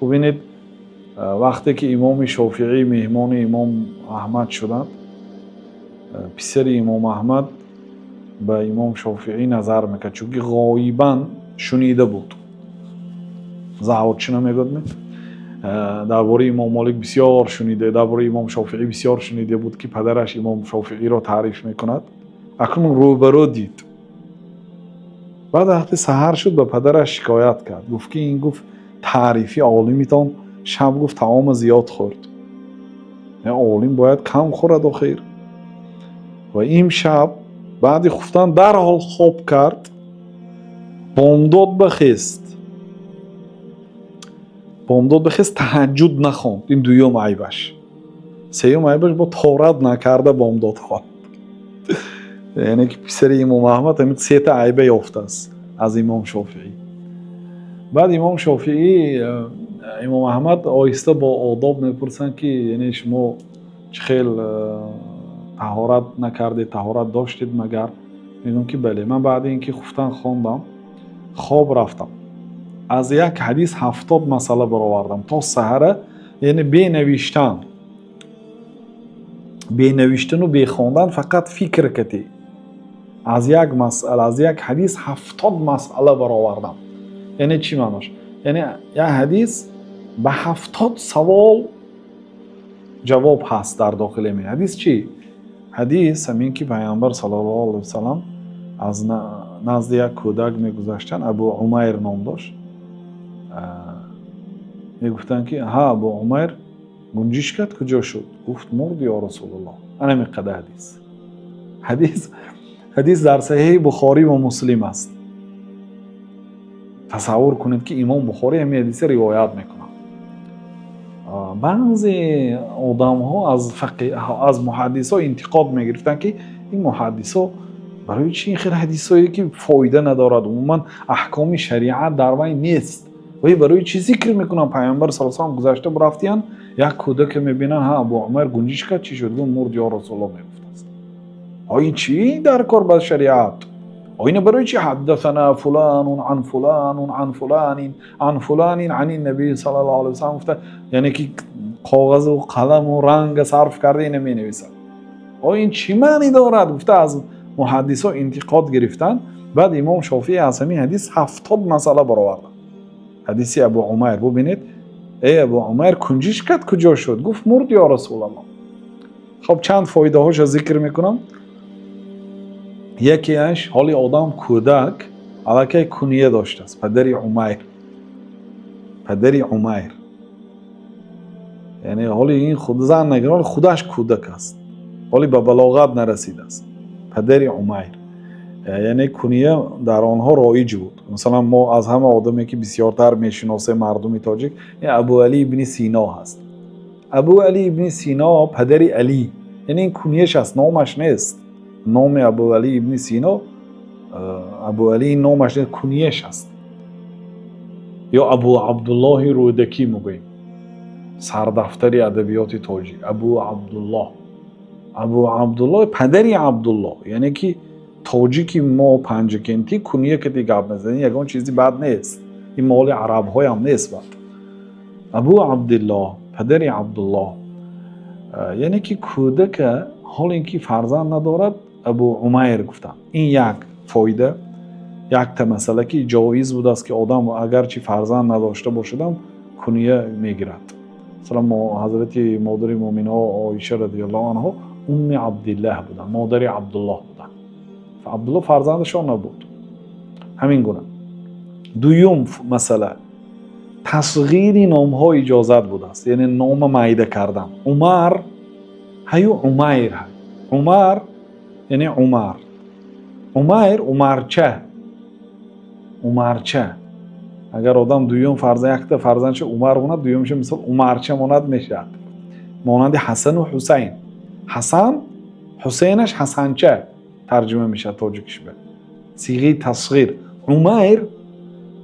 Бубинед, вақте ки имоми Шофиӣ меҳмони имом Аҳмад шуданд, писари имом Аҳмад ба имом Шофиӣ назар мекард, чунки ғоибан шунида буд. Заочно мегӯяд, дар бораи имом Молик бисёр шунида, дар бораи имом Шофиӣ бисёр шунида буд, ки падараш имом Шофииро таъриф мекунад. Акнун рӯбарӯ дид. Баъд вақте саҳар шуд, ба падараш шикоят кард, гуфт ки ин, гуфт, таърифи олимитон шаб, гуфт, таома зиёд хӯрд. Олим бояд кам хӯрад охир. Ва имшаб баъди хуфтан дарҳол хоб кард, бомдод бахест, бомдод бахест, таҳаҷҷуд нахонд. Ин дуюм айбаш. Сеюм айбаш: бо тоҳорат накарда бомдод хонд. Яъне ки писари имом Аҳмад ҳамин сета айба ёфтааст аз имом Шофиӣ. Баъд имом Шофиӣ, имом Аҳмад оҳиста бо одоб мепурсанд, ки яъне шумо чӣ хел таҳорат накардед, таҳорат доштед магар? Мегӯям ки бале, ман баъди ин ки хуфтан хондам, хоб рафтам, аз як ҳадис 70 масъала баровардам то саҳара, яъне бенавиштан, бенавиштану бехондан, фақат фикр кардӣ, аз як масъала, аз як ҳадис 70 масъала баровардам. Яъне чӣ маънош? Яъне як ҳадис ба 70 савол ҷавоб ҳаст дар дохили ҳамин ҳадис. Чӣ ҳадис? Ҳамин ки Пайғамбар саллаллоҳу алайҳи васалам аз назди як кӯдак мегузаштанд, Абу Умайр ном дошт, мегуфтанд ки: «Ҳа, Абу Умайр, гунҷишкат куҷо шуд?» Гуфт: «Мурд, ё Расулуллоҳ». Ана қадар ҳадис. Ҳадис дар Саҳеҳи Бухорӣ ва Муслим аст. Тасаввур кунед, ки имом Бухорӣ ҳамин ҳадиса ривоят мекунад. Баъзе одамҳо аз муҳаддисҳо интиқод мегирифтанд, ки ин муҳаддисҳо барои чӣ ин хел ҳадисҳое, ки фоида надорад, умуман аҳкоми шариат дар вай нест, вай барои чӣ зикр мекунанд? Пайғамбар са салам гузашта рафтиянд, як кӯдаке мебинанд: «Ҳа, Абу Умайр, гунҷишкат чӣ шуд?» Гуфт: «Мурд, ё Расулуллоҳ», мегуфтааст. Ин чӣ дар кор ба шариат? Ина барои чӣ «ҳаддасана фуланун ан фуланун ан фуланин ан фуланин ани наби саллаллоҳу алайҳи васаллам» гуфта, яъне ки коғазу қаламу ранга сарф карда ина менависад? Ин чӣ маънӣ дорад, гуфта аз муҳаддисҳо интиқод гирифтанд. Баъд имом Шофиӣ аз ҳамин ҳадис 70 масъала бароварданд. Ҳадиси Абу Умайр, бубинед: «Эй Абу Умайр, кунҷишкат куҷо шуд?» Гуфт: «Мурд, ё Расулаллоҳ». Хоб, чанд фоидаҳоша зикр мекунам. Якеаш: ҳоли одам кӯдак аллакай кунья доштааст, падари Умайр, падари Умайр. Яъне ҳоли ин худ зан нагир, ҳоли худаш кӯдак аст, ҳоли ба балоғат нарасидааст, падари Умайр. Яъне кунья дар онҳо роиҷ буд. Масалан, мо аз ҳама одаме, ки бисёртар мешиносем, мардуми тоҷик, Абу Али ибни Сино ҳаст. Абу Али ибни Сино, падари Алӣ, яъне ин куньяш аст, номаш нест. Номи Абу Али ибни Сино, Абу Али номаш нест, куньяш аст. Ё Абу Абдуллоҳи Рӯдакӣ мегӯем, сардафтари адабиёти тоҷик, Абу Абдуллоҳ, Абу Абдуллоҳ, падари Абдуллоҳ. Яъне ки тоҷики мо панҷакентӣ кунья кади гап мезанем, ягон чизи бад нест, ин моли арабҳоям нест. Бад Абу Абдиллоҳ, падари Абдуллоҳ. Яъне ки кӯдака ҳол ин ки фарзанд надорад, Абу Умайр гуфтанд. Ин як фоида, якта масъала, ки ҷоиз будааст, ки одам агарчи фарзанд надошта бошадам, кунья мегирад. Масалан, ҳазрати модари муъминҳо Оиша радиаллоҳу анҳо Умми Абдиллаҳ буданд, модари Абдуллоҳ буданд. Абдуллоҳ фарзандашон набуд. Ҳамин гуна. Дуюм масъала: тасғири номҳо иҷозат будааст, яъне нома майда кардан. Умар ҳаю, Умайр ҳай. Умар яъне Умар, Умайр, Умарча, Умарча. Агар одам дуюм фарзанд, якта фарзандша Умар монад, дуюмша мисол Умарча монад, мешавад. Монанди Ҳасану Ҳусайн. Ҳасан, Ҳусейнаш Ҳасанча тарҷума мешавад тоҷикишба, сиғаи тасғир. Умайр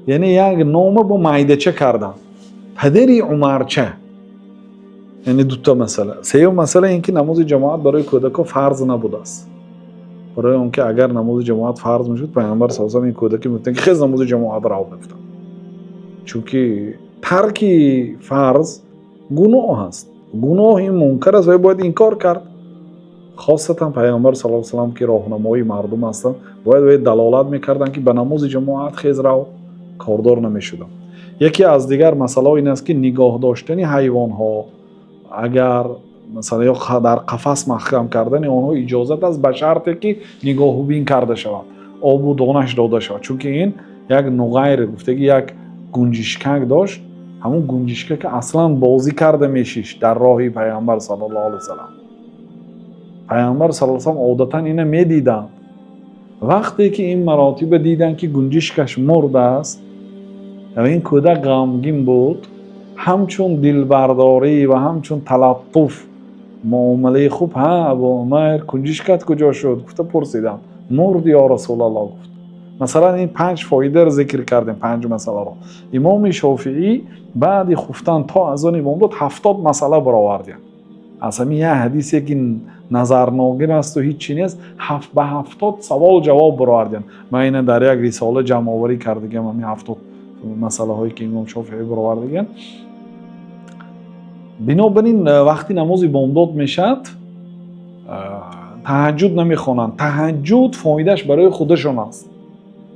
яъне як нома бо майдача кардан, падари Умарча. Яъне дута масъала. Сеюм масъала ин ки намози ҷамоат барои кӯдакҳо фарз набудааст, барои он ки агар намози ҷамоат фарз мешуд, Пайғамбар са ин кӯдаки мегуфтанд, ки хез, намози ҷамоат рав, мегуфтанд, чунки Тарки фарз гуноҳ аст, гуноҳи мункар аст ва бояд инкор кард. Хосатан Пайғамбар саллаллоҳу алайҳи васаллам, ки роҳнамои мардум ҳастанд, бояд вай далолат мекарданд, ки ба намози ҷамоат хез, рав, кордор намешудам. Яке аз дигар масъалаҳо ин аст, ки нигоҳ доштани ҳайвонҳо, агар масалан ё дар қафас маҳкам кардани онҳо иҷозат аст, ба шарте ки нигоҳубин карда шавад, обу донаш дода шавад. Чунки ин як Нуғайр гуфтаги як гунҷишкак дошт. Ҳамун гунҷишкак аслан бозӣ карда мешишт дар роҳи Пайғамбар саллаллоҳу алайҳи васаллам. Пайғамбар саллаллоҳу алайҳи васаллам одатан ина медиданд. Вақте ки ин маротиба диданд, ки гунҷишкаш мурдааст ва ин кӯдак ғамгин буд, ҳамчун дилбардорӣ ва ҳамчун талаттуф, муомилаи хуб: «Ҳа, Абу Умайр, гунҷишкат куҷо шуд?» гуфта пурсидам. «Мурд, ё Расулаллоҳ», гуфт. Масалан, ин панҷ фоидаро зикр кардем, панҷ масъаларо. Имоми Шофиӣ баъди хуфтан то азони бомдод 70 масъала баровардиянд аз ҳамин як ҳадисе, ки назарногир асту ҳиччи нест. Ба 70 савол ҷавоб баровардиянд. Ман ина дар як рисола ҷамъоварӣ кардагиам, ҳамин 70 масъалаҳое, ки имом Шофиӣ баровардагианд. Бинобар ин, вақти намози бомдод мешавад, таҳаҷҷуд намехонанд. Таҳаҷҷуд фоидааш барои худашон аст,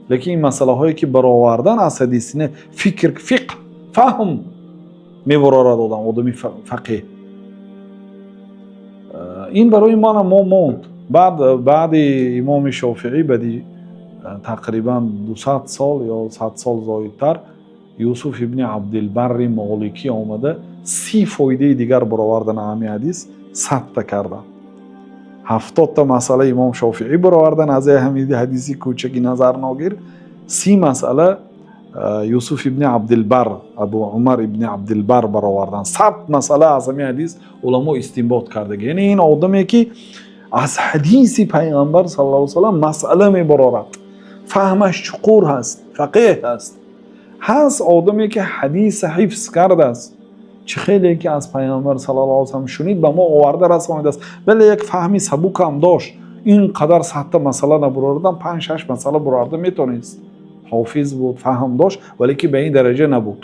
лекин ин масъалаҳое, ки баровардан аз ҳадис, фикр, фиқҳ, фаҳм мебарорад одам, одами фақеҳ. Ин барои мана мо монд. Баъд баъди имоми Шофиӣ, баъди тақрибан 200 сол ё 100 сол зоидтар, Юсуф ибни Абдилбарри Моликӣ омада, 30 фоидаи дигар баровардан ҳами ҳадис, 100-та кардан. 70-та масъала имом Шофиӣ баровардан аз ҳами ҳадиси кӯчаки назарногир, 30 масъала Юсуф ибни Абдилбар, Абу Умар ибни Абдилбар баровардан. 100 масъала аз ҳами ҳадис уламо истинбот кардаги. Яъне ин одаме, ки аз ҳадиси Пайғамбар саллаллоҳу алайҳи васаллам масъала мебарорад, фаҳмаш чуқур ҳаст, фақеҳ ҳаст. Ҳаст одаме, ки ҳадиса ҳифз кардааст, чӣ хеле ки аз Пайғамбар саллаллоҳу алайҳи васаллам шунид, ба мо оварда расонидааст, вале як фаҳми сабукам дошт. Ин қадар 100-та масъала набурордан, панҷ шаш масъала бурорда метавонист. Ҳофиз буд, фаҳм дошт, вале ки ба ин дараҷа набуд.